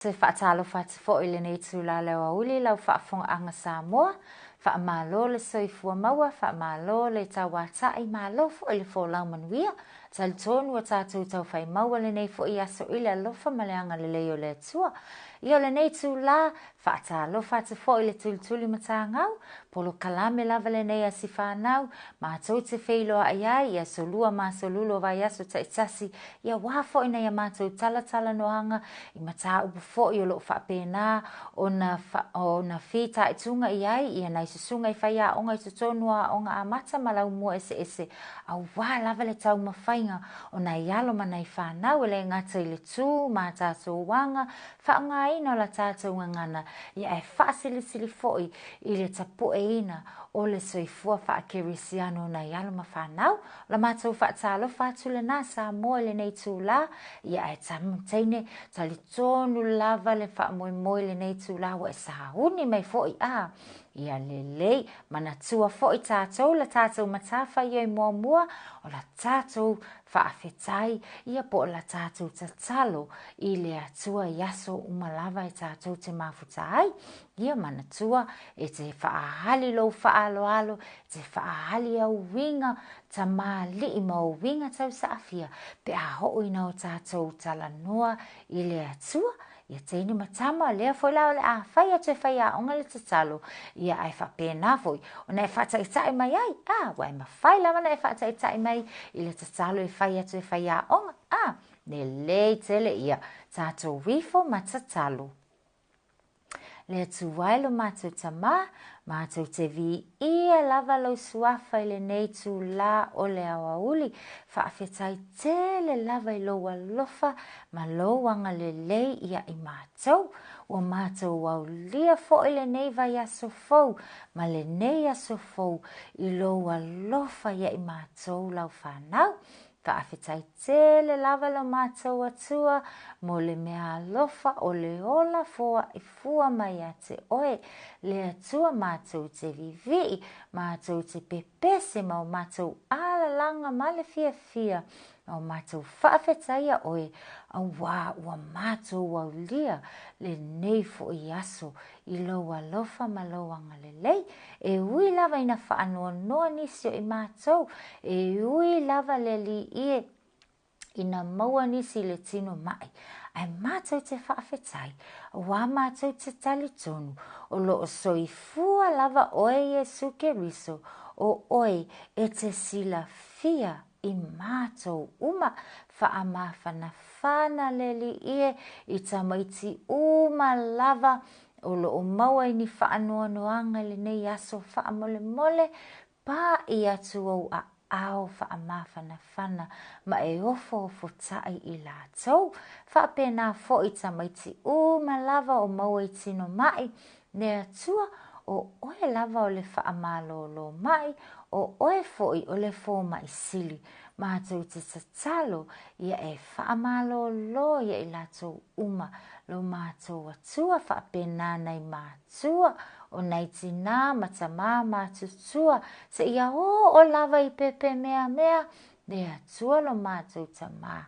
Toe faatalofa atu foi i lenei itula o le aoauli i lau faafofogaaga Samoa. Faamalo le soifua maua, faamalo le tauatai, malo foi le folau manuia. Talitonu ua tatou taufai maua lenei foi aso i le alofa ma le agalelei o le Atua. Ia o lenei itula, faatalofa atu foi i le tulituli matagau, polokalame lava lenei a si fanau, matou te feiloai ai i aso lua ma aso lulu o vaiaso taitasi, ia aua foi nai a matou talatalanoaga i mataupu foi o lo o faapena ona ona fitaituga i ai ia nai susuga i faiaoga i totonu o aoga amata ma laumua eseese, aua lava le taumafaiga o nai alo ma nai fanau e le gata i le tu ma a tatou aga faaaogaina o la tatou gagana, ia ae faasilisili foi i le tapueina o le soifua faakerisiano o nai alo ma fanau. O la matou faatalofa atu lena Samoa i lenei itula, ia ae teine talitonu lava le faamoemoe i lenei itula ua e sauni mai foi a ia lelei manatua foi tatou la tatou matafaioi muamua o la tatou faafetai ia po o la tatou tatalo i le Atua i aso uma lava e tatou te mafuta ai. Ia manatua e te faaali lou faaaloalo, e te faaali au uiga tamalii ma ou uiga tausaafia pe a oo ina o tatou talanoa i le Atua. Ia teine ma tama, lea foi la o le a fai atu e faiaoga le tatalo, ia ae faapena foi ona e faataitai mai ai, a, ua e mafai lava ona e faataitai mai i le tatalo e fai atu e faiaoga, a, lelei tele ia tatou ifo ma tatalo. Le Atua e lo matou Tama, matou te viia lava lou suafa i lenei itulā o le aoauli. Faafetai tele lava i lou alofa ma lou agalelei ia i matou. Ua matou aulia foi lenei vaiaso fou ma lenei aso fou i lou alofa ia i matou lau fanau. Faafetai tele lava lo matou Atua mo le mea alofa o le ola foai fua mai ia te oe, le Atua matou te vivii, matou te pepese ma o matou alalaga ma le fiafia, ma o matou faafetaia oe, auā ua matou aulia lenei foi aso i lou alofa ma lou agalelei. E ui lava ina faanoanoa nisi o i matou, e ui lava le Alii e ina maua nisi i le tino maʻi, ae matou te faafetai, auā matou te talitonu, o lo o soifua lava oe Iesu Keriso, o oe e te silafia i matou uma, faamafanafana le Alii e i tamaiti uma lava o lo o maua i ni faanoanoaga i lenei aso faamolemole, paʻi atu ou aao faamafanafana ma e ofoofotaʻi i latou. Faapena foi tamaiti uma lava o maua i tino maʻi, Le Atua, o oe lava o le faamalōlō maʻi, o oe foi o le fōmaʻi sili. Matou te tatalo ia e faamalōlō ia i latou uma, lo matou Atua faapena nai matua, o nai tinā ma tamā matutua, seia oo lava i pepemeamea, le Atua lo matou Tamā,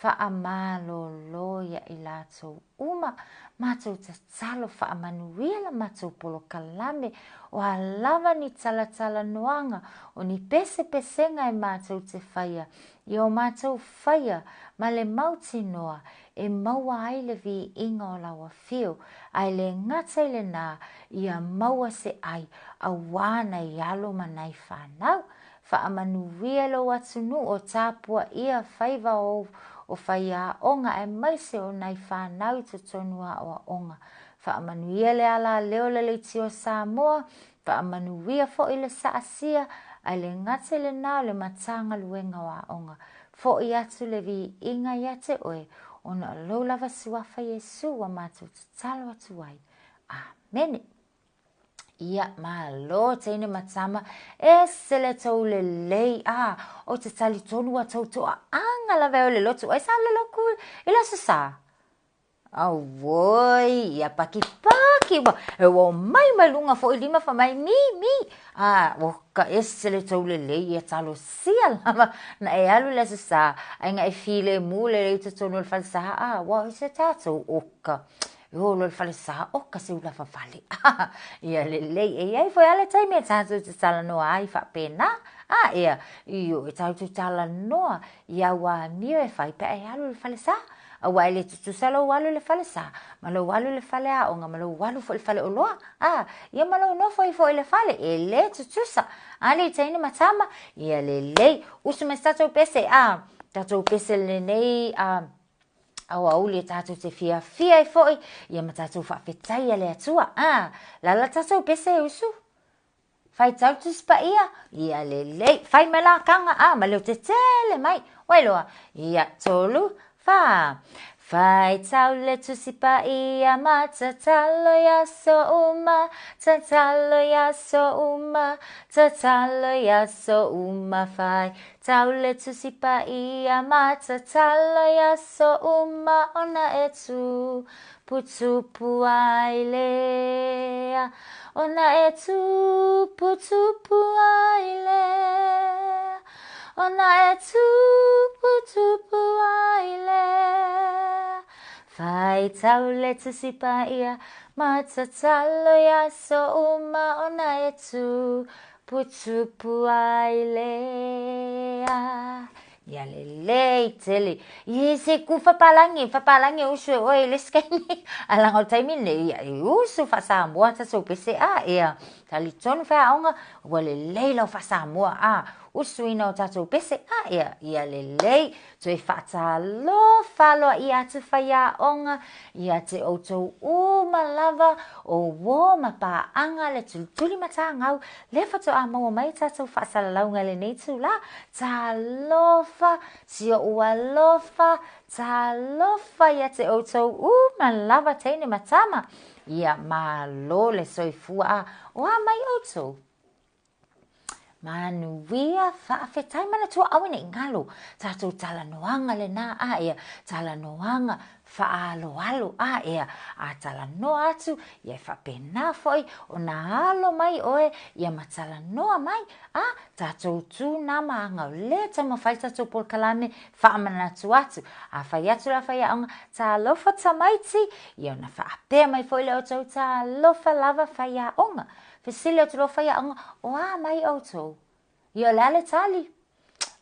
faamalōlō ia i latou uma, matou tatalo faamanuia la matou polokalame, o a lava ni talatalanoaga, o ni pesepesega e matou te faia, ia o matou faia ma le mautinoa e maua ai le viiga o lau afio, ae le gata i lenā, ia maua se ai auā nai alo ma nai fanau. Faamanuia lou atunuu o tapuaia faiva ou o faiaoga aemaise o nai fanau i totonu aoaoga. Faamanuia le alaleo le leitio Samoa, faamanuia foi le saasia, ae le gata i lenā o le Matagaluega o Aoga. Foi atu le viiga ia te oe, ona o lou lava suafa Iesu ua matou tatalo atu ai. Amene. Ia, malo teine ma tama, ese le tou lelei, a, ou te talitonu ua tou toaaga lava e o le lotu, ai sa le loku i le aso sa? Auoi, ia pakipaki, ua, e ua omai mai luga foi lima fai mai, mi, mi, a, ua ka ese le tou lelei, ia talosia lava, na e alu i le aso sa, ae na e filemu lelei i totonu o le falesa, a, ua se tatou oka. E o loa i le falesa, oka se ula fafale. Ia lelei, e i ai foi lava le taimi e tatou te talanoa ai faapena. A, ia, ioe, tatou te talanoa i au amio e fai pe a e alu i le falesa. Aua e le tutusa lou alu i le falesa, ma lou alu i le faleaoga, ma lou alu foi i le faleoloa. A, ia ma lou nofo ai foi i le fale, e le tutusa. A le teine ma tama, ia lelei, usu mai se tatou pese, a, tatou pese lenei, a, aoauli e tatou te fiafia ai foi, ia ma tatou faafetai a le Atua. A, lala tatou pese e usu. Faitau Tusi Paia, ia lelei, fai mai la kaga, a, ma leo tetele mai. Ua iloa, ia, tolu, fa. Faitau le Tusi Paia ma tatalo i aso uma, tatalo i aso uma, tatalo i aso uma. Faitau le Tusi Paia ma tatalo i aso uma ona e tuputupu ai lea, ona e tuputupu ai lea, ona e tuputupu ai lea. Faitau le Tusi Paia ma tatalo i aso uma ona e tuputupu ai lea. Ia lelei tele. Ia se ku fapalangi, fapalangi usu e oe i le isi taimi. Ae leaga o le taimi lenei, ia e usu faa-Samoa tatou pese a, ia talitonu faiaoga ua lelei lau faa-Samoa a, usuina o tatou pese a, ia, ia lelei. Toe faatalofa aloaia atu faiaoga ia te outou uma lava o uo ma paaga le tulituli matagau lea faatoa maua mai tatou faasalalauga i lenei itulā. Talofa, si oʻu alofa, talofa ia te outou uma lava teine ma tama. Ia malo le soifua a o a mai outou? Manuia, faafetai manatua aua ne i galo tatou talanoaga lena a ea, talanoaga faaaloalo a ea, a talanoa atu ia e faapena foi ona alo mai oe ia ma talanoa mai a tatou tu na ma aga o lea e taumafai tatou polokalame faamanatu atu a fai atu la faiaoga talofa tamaiti ia ona faapea mai foi lea outou talofa lava faiaoga. Fesili atu loa faiaoga, o a mai outou? Ia o le a le tali?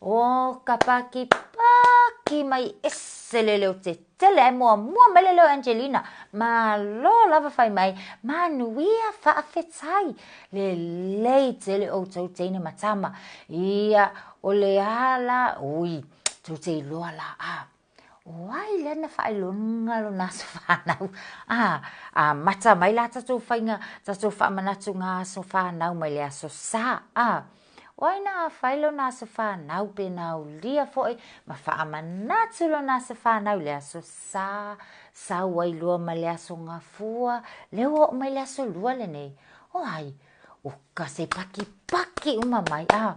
O ka pakipaki mai ese le leo tetele ae muamua mai le leo Angelina. Malo lava fai mai, manuia faafetai. Lelei tele outou teine ma tama. Ia, o le a la, ui, tou te iloa la a. O ai lea na faailoga lona aso fanau? A, amata mai la tatou faiga, tatou faamanatuga aso fanau mai le aso Sa. A, o ai na fai lona aso fanau pe na aulia foi ma faamanatu lona aso fanau i le aso Sa, sau ai loa ma le aso Gafua, lea ua oo mai le aso Lua lenei. O ai? O ka se pakipaki uma mai. A,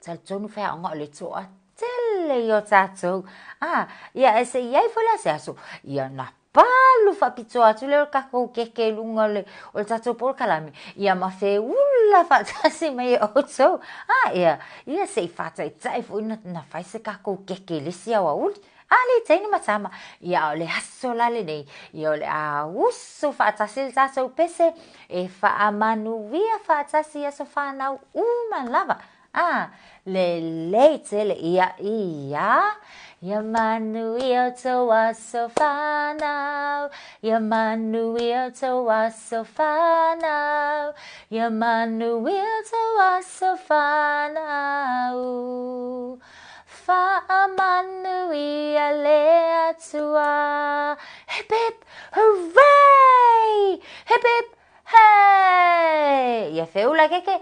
Talitonu faiaoga o le toatele ia o tatou. A, ia e se i ai foi la se aso, ia na palu faapitoa atu lea o le tatou keke i luga o le, o le tatou polokalame, ia ma feula faatasi mai e outou. A, ia, ia se i faataitai foi na, na fai se tatou keke i le isi aoauli. A le teine ma tama, ia o le aso la lenei, ia o le a usu faatasi le tatou pese e faamanuia faatasi i aso fanau uma lava. A, lelei tele, ia, ia, ia manuia outou aso fanau, ia manuia outou aso fanau, ia manuia outou aso fanau. Faamanuia le Atua. Hip hip hooray! Hip hip hey! Ia feula keke.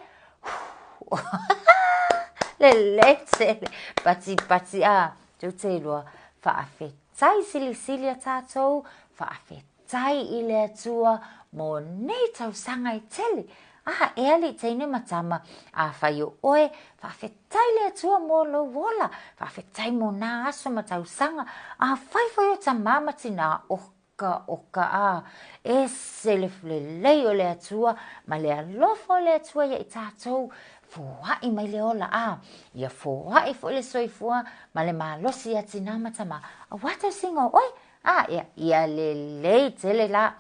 Lelei tele. Pati pati a. Tou te iloa. Faafetai silisili a tatou. Faafetai. Tai i le Atua mo nei tausaga e tele. A, e alii teine ma tama, afai o oe, faafetai le Atua mo lou ola, faafetai mo nā aso ma tausaga, afai foi o tamā ma tinā, oka, oka, a, ese le lelei o le Atua ma le alofa o le Atua ia i tatou, foai mai le ola, a, ia foai foi le soifua ma le malosi ia tinā ma tamā, aua tausiga o oe. A, ea, ia lelei tele la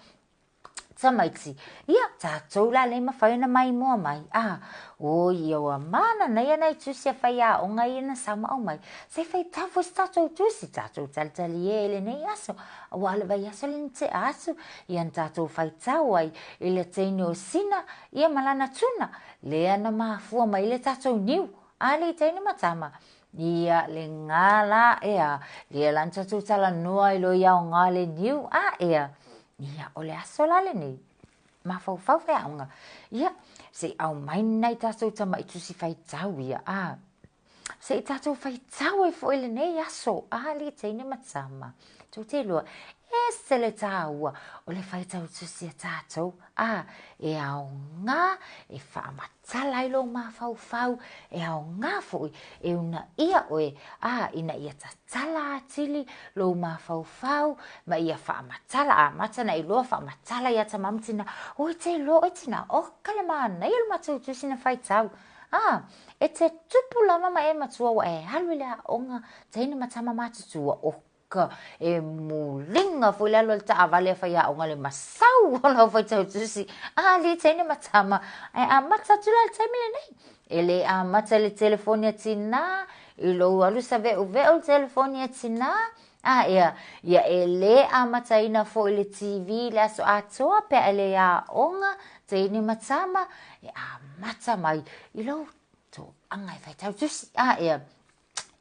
tamaiti, ia, tatou la le mafai ona maimoa mai, a, oi, ia ua mananaia nai tusi a faiaoga ia na sau ma aumai, se i faitau foi se tatou tusi, tatou talitalie i lenei aso, aua o le vaiaso lea na tea atu, ia na tatou faitau ai i le teine o Sina, ia ma lana tuna, lea na mafua mai le tatou niu, a alii teine ma tama, ia lena la, ea, lea la na tatou talanoa ai loa i aoga le niu, a ea, ia, o le aso la lenei, mafaufau faiaoga, ia, se i aumai ni nai tatou tama'i tusi faitau ia, a, se i tatou faitau ai foi i lenei aso, a alii teine ma tama, tou te iloa, ese le tāua o le faitau tusi a tatou, a, e aoga e faamatala ai lou mafaufau, e aoga foi e uunaia oe, a, ina ia tatala atili lou mafaufau ma ia faamatala, amata ona e iloa faamatala ia tama ma tina, oi te iloa oe tina, oka le manaia o le matou tusi na faitau. A, e te tupu lava ma e matua ua e alu i le aoga teine ma tama matutua, oka, e muliga foi le alu a le taavale a faiaoga le masau o lau faitau tusi, a alii teine ma tama, ae amata atu la i le taimi lenei. E le amata i le telefoni a tinā, i lou alu saveʻuveʻu i le telefoni a tinā, a ea, ia e le amataina foi i le TV i le aso atoa pe a e le aoga, teine ma tama, e amata mai i lou toaga e faitau tusi, a ea,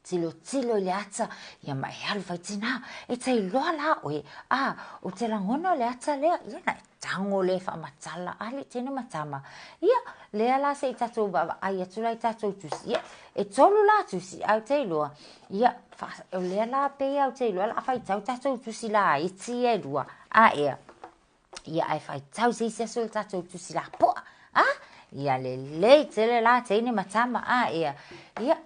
tilotilo i le ata, ia ma e alu fai tinā, e te iloa la oe, a, ou te lagona o le ata lea, ia na e tago lea e faamatala, alii teine ma tama, ia, lea la se i tatou vaavaai atu la i tatou tusi, ia, e tolu la tusi, ae ou te iloa, ia, o lea la pei lava ou te iloa o le a faitau tatou tusi laiti ia e lua, a ea, ia ae faitau se isi aso i le tatou tusi lapoa, a, ia lelei tele la teine ma tama, a ea, ia,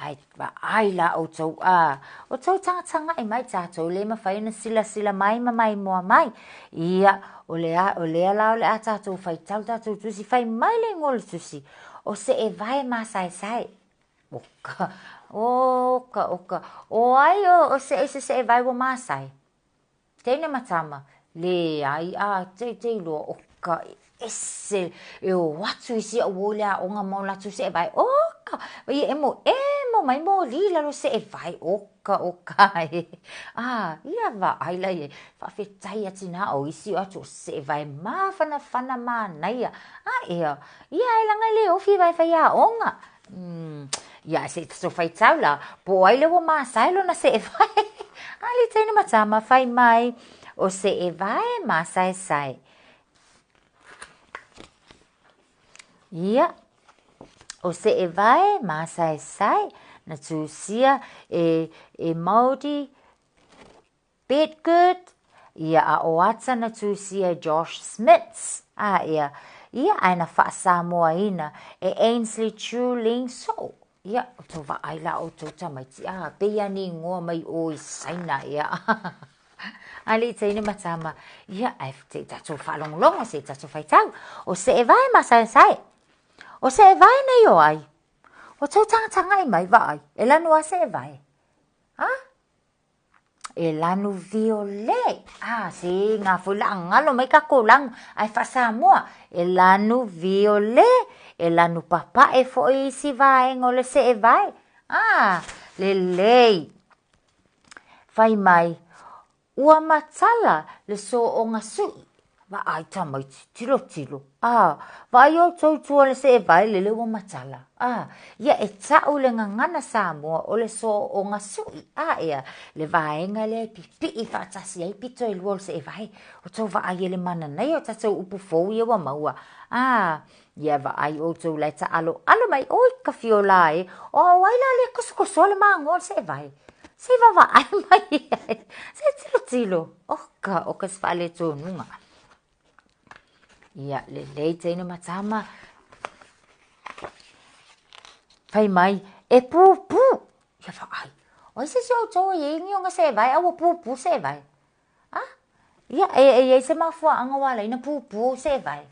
Ae vaai la outou, a, o tou tagataga'i mai tatou le mafai ona silasila mai ma maimoa mai. Ia, o le a, o lea la o le a tatou faitau le tatou tusi, fai mai le igoa o le tusi, o Seevae Masaesae. Oka, oka, oka, o ai o, o se, se Seevae ua masae? Teine ma tama, leai, a, te, te iloa, oka, ese, e o atu i si au o le aoga ma o latou seevae, oka, ia emo, emo mai moli i lalo seevae, oka, oka e, a, ia vaai la i ai, faafetai a tinā o isi o atu o seevae mafanafana manaia, a ea, ia e laga e le ofi vae faiaoga, Umm, ia se i tatou faitau la, po o ai lea ua masae lona seevae. Alii teine ma tama, fai mai, o seevae masaesae. Ia, o seevae masaesae, na tusia e, e Maori Bedgood, ia a o ata na tusia e Josh Smits, a ia, ia ae na faa-Samoaina e Ainsley Chu Ling So. Ia, o tou vaai la outou tamaiti, a, pei a ni igoa mai o i Saina, ia. Alii teine ma tama, ia, ae se i tatou faalogologo, se i tatou faitau. O Seevae masaesae. O Seevae nei o ai? O tou tagatagai mai, vaai, e lanu a Seevae. A? E lanu viole. Ah, se ngā foi la ngalo mai kako langu. Ai fa Samoa. E lanu viole. E lanu papae foi isi vaenga o le seevae. Ah, lelei. Fai mai, ua matala le sooga su'i. Vaai tamaiti, tilotilo, a, vaai outou i tua o le seevae lele ua matala, a, ia e ta'u le gagana Samoa o le sooga su'i, a ea, le vaega lea e pipi'i faatasi ai pito e lua o le seevae, o tou vaai e le mananaia o tatou upu fou ia ua maua, a, ia vaai outou la e ta'alo'alo mai, oi ka fiola e, o ai la lea e kosokosoa le magoa o le seevae? Se i vaavaai mai i ai, se i tilotilo, oka, oka se faaletonuga. Ia, lelei teine ma tama, fai mai, e pūpū, ia vaai, o ai se isi o outou e i ai ni ona seevae, a ua pūpū seevae. A? Ia, e, e i ai se mafuaaga ua ala ai ona pūpū ou seevae.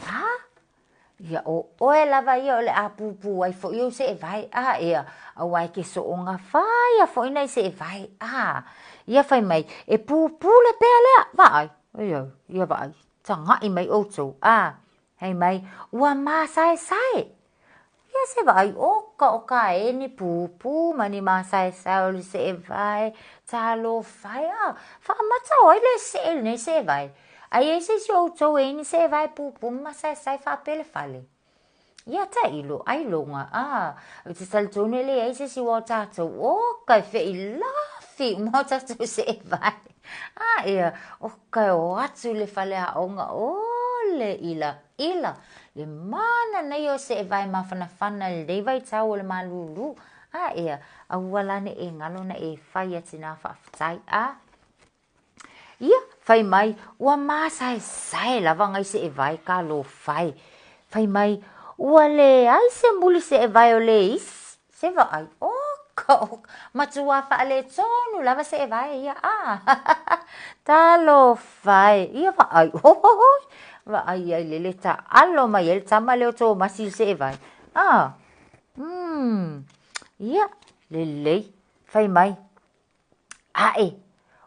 A? Ia, ʻo ʻoe lava ia o le a pūpū ai foʻi ou seʻewae, a ea, auā e ke soʻoga faia foʻi nai seʻewae, a ia fai mai, e pūpū le pea lea, vaai, ia, ia vaai, tagaʻi mai ʻoutou, a fai mai, ua māsaesae. Ia se vaai, oka o ka e ni pūpū ma ni māsaesae o le seʻewae, talofa e, a faamata o ai le seʻe i lenei seʻewae. A i ai se isi o ʻoutou e i ni seʻewae pūpū ma māsaesae faapea le fale. Ia taʻilo, ailoga, a ou te talitonu e leai se isi o tātou, oka e feʻilafi uma o tātou seʻewae. A ea, oka e o atu le fale aʻoga, o le ʻilaʻila, le mana nei o seʻewae mafanafana i lenei waitau o le malūlū. A ea, aua la ne i galo na e fai a tinā faafetai, a. Ia, fai mai, ua māsaesae lava ngai seʻewae talofa e. Fai mai, ua leai se muli seʻewae o le isi, se vaai, oka, oka, matuā faaletonu lava seʻewae ia, a, talofa e, ia vaai, hohohoi, vaai ai lele taʻalo mai ai le tama lea o Tomasi i le seʻewae, a, umm, ia, lelei, fai mai, Aʻe,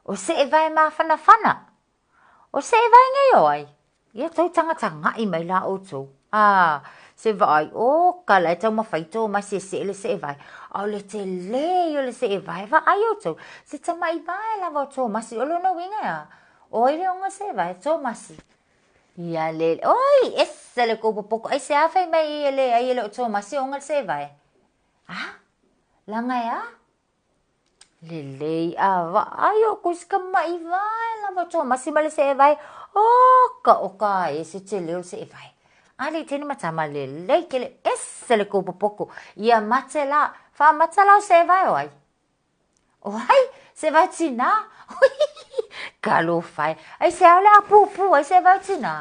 o seʻewae mafanafana. O seʻewae nei o ai? Ia tou tagatagaʻi mai la ʻoutou. A, se vaai, o ka la e taumafai Tomasi e seʻe le seʻewae. A o le telē ia o le seʻewae, vaai ʻoutou, se tamaʻi wae lava o Tomasi, o lona uiga e a? O ai le oga seʻewae, Tomasi. Ia le, oi, ese le kou popoko, aisea fai mai ia leai e le o Tomasi oga le seʻewae? A, laga e a? Lelei a vaai ʻoukou i se kamaʻi wae lava o Tomasi ma le seʻewae, oka oka e se tele o le seʻewae. A le teine ma tama lelei kele ese le kou popoko. Ia mate la, faamata la o seʻewae o ai? O ai, seʻewae tinā. Talofa e. Aisea o le a pūpū ai seʻewae o tinā?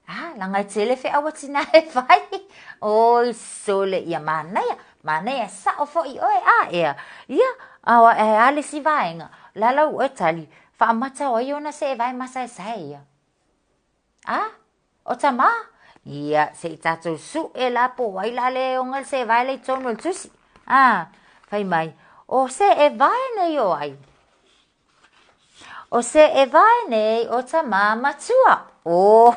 A, laga e tele feʻau a tinā e fai. Oi, sole, ia manaia, manaia, saʻo foʻi ʻoe, a ea. Ia, a o ae a le isi vaega, le a lau ʻoe tali, faamata o ai ona seʻewae masaesae ia. A, o tamā, ia, se i tātou suʻe la po o ai la le oga le seʻewae la i tonu o le tusi. A, fai mai, o seʻewae nei o ai? O seʻewae nei o tamā matua. Oi!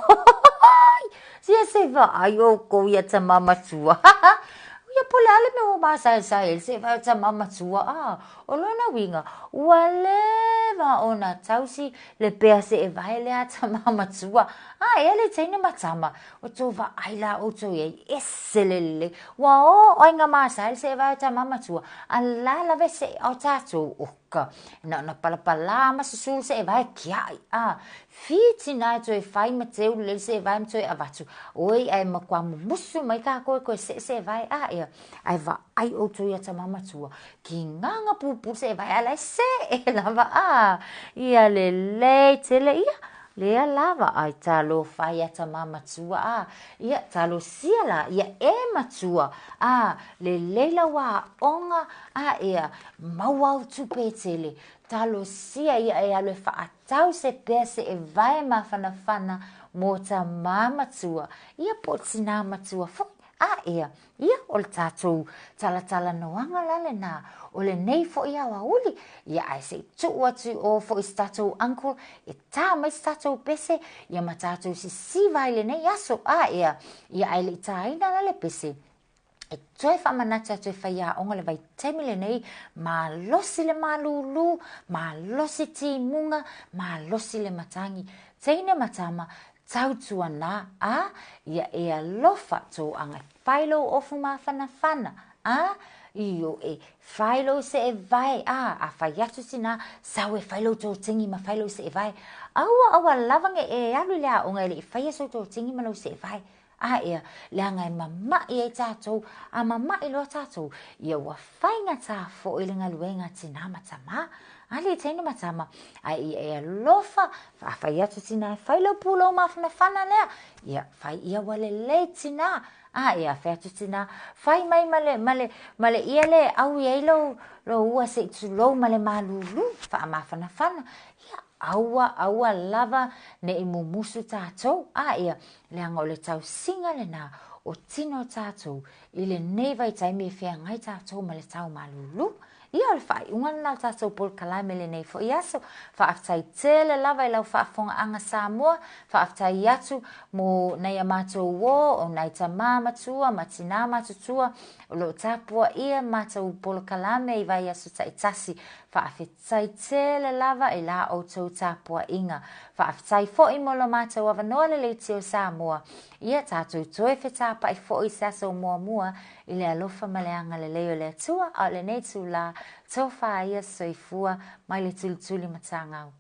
Sia se vaai ʻoukou iā tamā matua. Ia po le a le mea ua māsaesae ai le seʻewae o tamā matua, a o lona uiga, ua leva ona tausi le pea seʻewae lea a tamā matua. A ea le teine ma tama, o tou vaai la ʻoutou i ai, ese le lelei. Ua o ai nga māsae le seʻewae o tamā matua, a la lawe seʻe o tātou, o ka, na ona palapalā ma susu le seʻewae kiaʻi, a fiti nā e toe fai ma teu lelei le seʻewae ma toe avatu, oi ae makuā mumusu mai kākou e koe seʻe seʻewae, a ea, ae vaai ʻoutou iā tamā matua, kīnganga pūpū le seʻewae a la e seʻe lava, a ia lelei tele ia, lea la vaai talofa iā tamā matua, a ia talosia la ia e matua, a lelei lau aʻoga, a ea, maua au tupe e tele, talosia ia e alu e faatau se pea seʻewae mafanafana mo tamā matua, ia po o tinā matua foʻi, a ea, ia o le tātou talatalanoaga la lenā, o lenei foʻi aoauli, ia ae se i tuu atu i ʻō foʻi se tātou uncle e tā mai se tātou pese, ia ma tātou sisiva ai lenei aso, a ea, ia ae le i tāina la le pese, e toe faamanatu atu e faiaoga le vaitaimi lenei, malosi le malūlū, malosi timuga, malosi le matagi. Teine ma tama, tautuanā, a, ia e alofa tou aga e fai lou ofu mafanafana, a, io e fai lou seʻevae, a, a fai atu tinā, sau e fai lou totigi ma fai lou seʻevae. Aua, aua lava ge e alu i le aoga e le i faia sou totigi ma lou seʻevae. A ea, leaga e mamaʻi ai tātou, a mamaʻi loa tātou, ia ua faigata foʻi le galuega a tinā ma tamā, a le teine ma tama, a ia e alofa, a fai atu tinā e fai lau pulou mafanafana lea, ia, fai ia ua lelei tinā, a ea, fai atu tinā, fai mai ma le, ma le, ma le ia le e ʻaui ai lou, lou ua se i tulou ma le malūlū, faamafanafana, ia. Aua, aua lava ne i mumusu tatou, a ia, leaga o le tausiga lena o tino o tatou i lenei vaitaimi e feagai tatou ma le tau malulu. Ia, o le faaiuga lena o le tatou polokalame i lenei foi aso. Faafetai tele lava i lau faafofogaaga Samoa, faafetai atu mo nai a matou uo, o nai tamā matua ma tinā matutua o lo o tapuaia matou polokalame i vaiaso taitasi. Faafetai tele lava i la outou tapuaiga. Faafetai foi mo lo matou avanoa le Leitio Samoa. Ia tatou toe fetapai foi i se aso muamua i le alofa ma le agalelei o le Atua, a o lenei itulā, tofa ia soifua mai le tulituli matagau.